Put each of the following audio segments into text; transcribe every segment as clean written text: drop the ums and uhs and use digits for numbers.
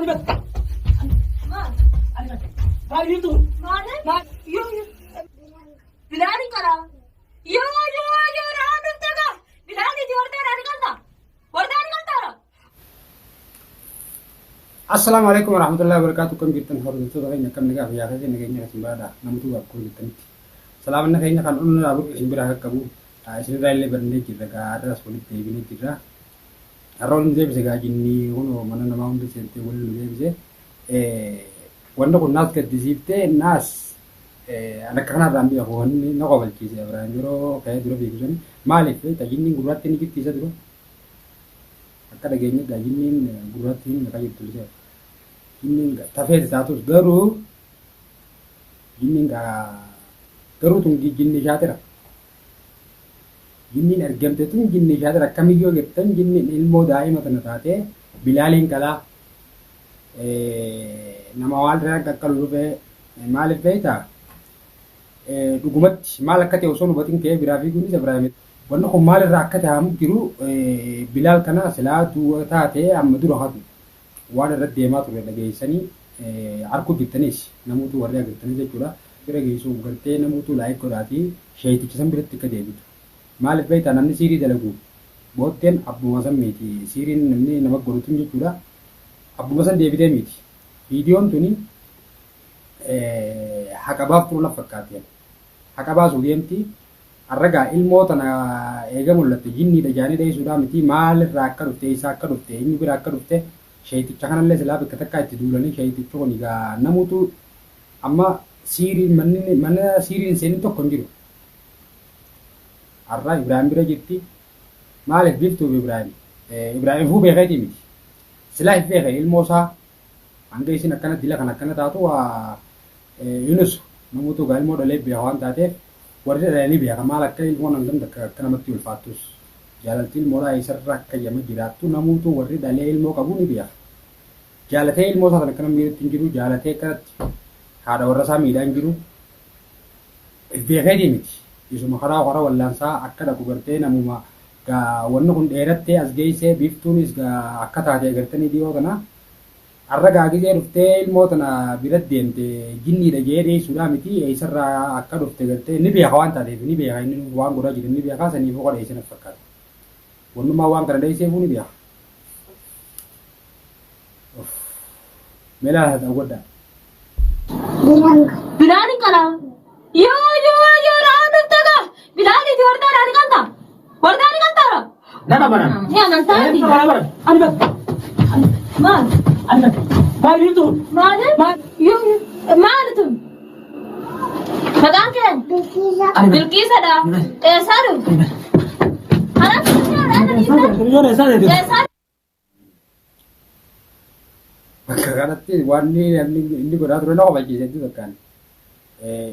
Ani bakka. Maal? Ani bakka. Maal biiftuu kun? Maal? Maal? Yoo yoo. Bilaali qara. Yoo yoo yoo raan dhufte gaa. Bilaali ti hortee raan qalta. Hortee ni qaltaara. Assalaamu alaikum warahmatullahi wabarakatuh. Kam jirtan hordoftoota keenya akkam nagaa fayyaa keessa nageenya isin badhaadha namatu akkuma jirtanitti. Salaamanna keenya kan onnaa buru isin biraa qaqqabu isinirraa illee barannee jirra gaa har'as walitti deebinee jirra. Har'a waliin deebise gaa jinnii kunoo mana namaa hunda seentee waliin nu deebise. Wanni kun naas gaddisiiftee naas an akka kanarraan beeku wanni na qobalchiise Ibraahim yeroo ka'ee dura fiigu sani maaliif beekta jinniin gurraatti ni jirti isa dura. Akka dhageenye gaa jinniin gurraatti hin maqaa jirtu isa. Jinniin tafeeti taatus garuu jinniin gaa garuu tun jinni shaatira. Jinniin argamte tun jinni shaatira akkamiyyoo jettan jinniin ilmoo daa'ima tana taatee bilaaliin qalaa nama waan irraa qaqqalu dhufee maaliif beektaa dhugumatti maal akka ta'e osoo hin hubatin ka'ee biraa fiiguunis Ibraahim wanni kun maalirraa akka ta'amu jiru bilaal kana silaa du'a taate amma dura hatu waan irratti deemaa ture dhageessanii arguu jirtanis namoota warri agartanis jechuudha bira geessuuf gartee namoota laayik godhaatii sheeyticha san biratti akka deebitu maaliif beektaa namni siirii dalagu booddeen abbuma san miti siiriin namni nama godhutu jechuudha abbuma san deebitee miti viidiyoon tuni haqa baaftuu na fakkaate haqa baasuu deemti har'a ilmoo tana eega mul'atte jinniidha jaanii dheessuudhaa miti maalirraa akka dhufte eessaa akka dhufte eenyu bira akka dhufte sheeyticha kanallee silaa bakka takkaa itti duulanii sheeytichi kun egaa namutu amma siiriin manni mana siiriin seenin tokko hin jiru. Har'a Ibraahim bira jirti maaliif biftuuf Ibraahim Ibraahim fuu beekeetii miti silaa hin beeke ilmoo isaa hanga isin akkana dila kan akkana taatu waa inus namoota egaa ilmoo dhalee beeka waan taateef warri dhalanii beeka maal akka ilmoon hangam takka akka namatti ulfaattus jaalalti ilmoodhaa isarra akka yama jiraattu namoota warri dhalee ilmoo qabu ni beeka. Jaalatee ilmoo isaa kan akkana miidhatti hin jiru jaalatee akkanatti haadha warra isaa miidhaa hin jiru beekeetii miti. Isuma karaa hora wallaansaa akka dhaqu gartee namuma gaa wanni kun dheerattee as geessee biiftuunis gaa akka taate agartanii dhiyoo kana har'a gaa gizee dhuftee ilmoo tana bira deemte jinniidha jee dheessuudhaa miti eessarraa akka dhufte gartee ni beeka waan taateef ni beeka inni waan godhaa jiru ni beeka saniifuu ka dheesse na fakkaata. Wannummaa waan kana dheesseefuu ni beeka. Mee laala daawwadhaa. Bilaali qara. Yoo yoo yoo raan dhufte gaa. Bilaali ti hortee raan qalta. Hortee ni qaltaara. Nama baran. Ni amantaati. Nama baran. Ani bakka. Maal? Ani bakka. Maal biiftuu kun? Maal? Maal? Yoo maal tun? Maqaan kee? Bilqiisadha. Eessaa dhufte? Karaa Yoon eessaa deemte? Eessaa Bakka kanatti waan namni inni godhaa ture na qofachiise hedduu takkaan.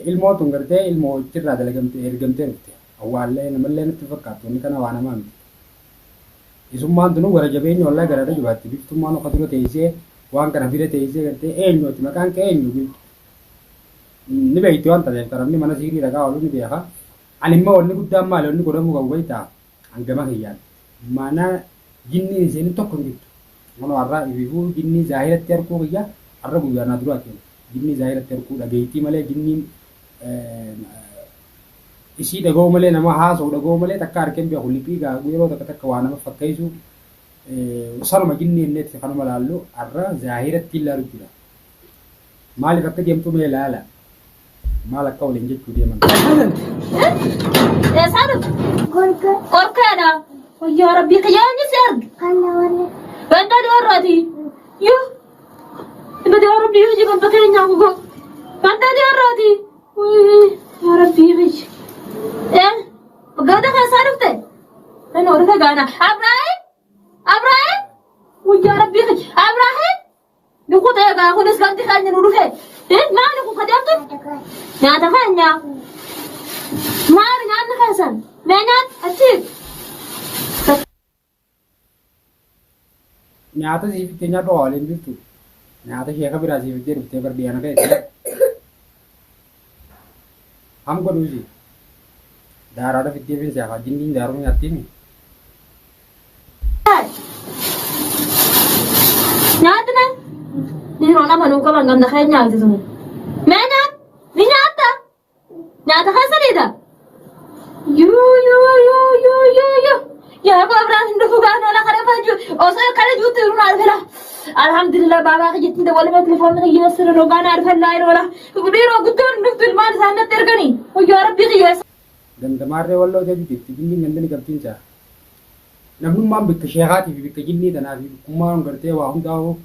Ilmoo tun gartee ilmoo achirraa dalagamtee ergamtee dhufte. Awwaallee namallee natti fakkaattu inni kana waa namaa miti. Isummaan tunuu gara jabeenya wallaahi garaadha jabaatti. Biftummaan oka dura teessee waan kana bira teessee gartee eenyuuti maqaan kee eenyu biftu. Ni beekti waan taateef kan namni mana siirii dhagaa oolu ni beeka. Ani immoo wanni guddaan maali wanni godhamuu qabu beektaa hangama kiyyaan mana jinniin hin seenin tokko hin jirtu. Kunoo har'a ififuu jinnii zaahiratti arguu kiyya har'a guyyaa naa duraa kenna. Jinnii zaahiratti arguu dhageettii malee jinniin isii dhaga'uu malee nama haasa'u dhaga'uu malee takka arkeen beeku liphii gaa yeroo takka takka waa nama fakkeessu sanuma jinnii inneetti kanuma laallu har'a zaahiratti ilaalu jira. Maaliif akka deemtu mee ilaala. Maal akka waliin jechuu deeman. Eessaa dhufte? Qorkeedha. Yaa Rabbii kiyya eenyu si arge? Ganda dhiyoorraati. Yoo. Ganda yaa Rabbii kiyya ganda keenyaa gugoo. Ganda dhiyoorraati. Yaa Rabbii kiyya. Ee ganda keessaa dhufte? Inni horfe gaana. Abrahaam! Abrahaam! Yaa Rabbii kiyya. Abrahaam! Nukuta egaa kunis gandi keenya nu dhufe. Maali kun kadeemtu? Nyaata keenya. Maali nyaanni keessan? Mee nyaata achi. Nyaata siif itti nyaadhu waliin jirtu. Nyaata sheeka biraa siif itti dhuftee bar dhiyaana ta'e. Ham godhuusi. Daaraadha fittee fi siyaafaa jinniin daaruu nyaattiimi. Nyaatna. Dhiiroon amanuu qaban ganda keenyaati sun. Mee nyaat ni nyaatta? Nyaata keessa dhiita? Yoo yoo yoo yoo yoo yoo. Yaa koo biraan hin dhufu gaan oola kana faju. Osoo kana juutti irraa arfela. Alhamdulillah baabaa kiyyatti dawwalee telefoonni kiyya sirra rogaan arfellaa yeroo la. Dhiiroo guddoon dhuftu ilmaan isaan natti erganii. Yaa rabbii kiyya. Ganda maarree walloo jedhu jirti jinniin gandani qabdiinsa. Namnummaan bikka sheekaatii fi bikka jinnii tanaa fi bikkummaan gartee waa hundaa'u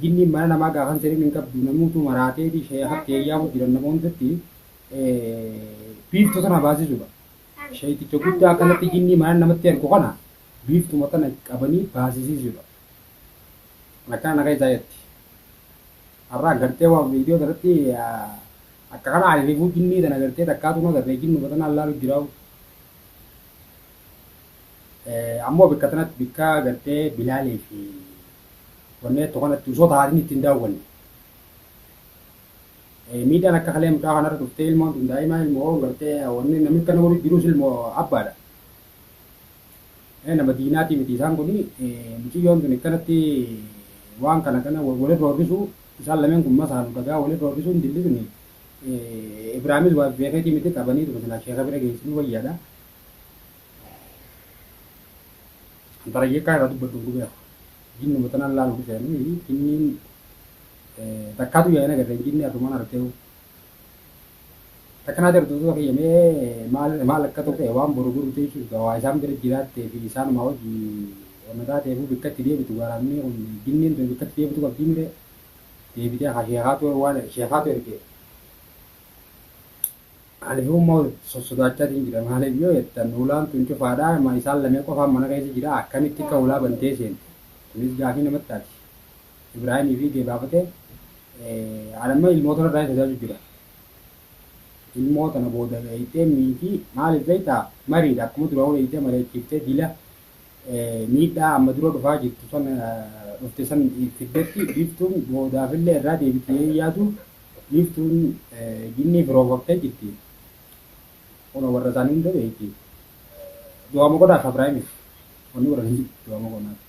jinniin mana namaa gaafan sirriin hin qabdu namuutu maraateeti sheekatti eeyyaamu jiran nama hundatti biiftuu tana baasisuudha. Sheekticha guddaa akkanatti jinnii mana namatti ergu kana biiftuma tana qabanii baasisiisuudha. Akkana nagaa isaa jetti. Har'a gartee waa viidiyoo irratti akka kana ariifuu jinnii tana gartee takkaatu na gartee jinnuma tana allaalu jiraa'u. Ammoo bikka tanatti bikka gartee Bilaalee fi wanneen kanatti osoo taatiin ittiin daawwanne. Miidhaan akka kalee mucaa kanarra dhuftee ilmoon tun daa'ima ilmoo gartee wanni namni kana godhu jirus ilmoo abbaadha. Nama diinaatii miti isaan kuni mucayyoon tun akkanatti waan kana kana walirra roorrisu isaan lameen kun masaanu dhagaa walirra roorrisuun dilli tuni Ibraahimis waa beekeetii miti qabanii tuma silaa sheeka bira geessinuu wayyaadha. Antara irraa dubbadhu hin beeku. Jinnuma tanaan laalu dhufeen jinniin takkaatu yaa'in agarreen jinni atumaan arteewu. Takkanaa jirtu kiyyamee maal maal akka ta'e waan boru guru jechuudha waa isaan bira jiraattee fi isaanuma hojii wanna taateefuu bikka itti deebitu garaamni kun jinniin tun bikka itti deebitu qabdii mire deebitee haa sheekaatu waan sheekaatu erge. Ani fi ummaa sossodaachaatiin jira maaliif yoo jettan ulaan tun cufaadha isaan lamee qofaan mana keessa jira akkamitti akka ulaa bantee seente tunis gaafii namatti taati. Ibraahimii fi geebaafatee anamma ilmoota irraa sodaachuu jira. Ilmoo tana booda eeyitee miitii maaliif beektaa mariidha akkuma dura eeyitee mari'achiiftee dila miidhaa amma dura dhufaa jirtu san dhufte san fiddetti biiftuun boodaafillee irraa deebitee yaadu biiftuun jinnii firoofaftee jirti. Kun warra isaanii hunda beekti. Du'aama godhaaf Ibraahimiif wanni warra hin jirtu du'aama godhaaf.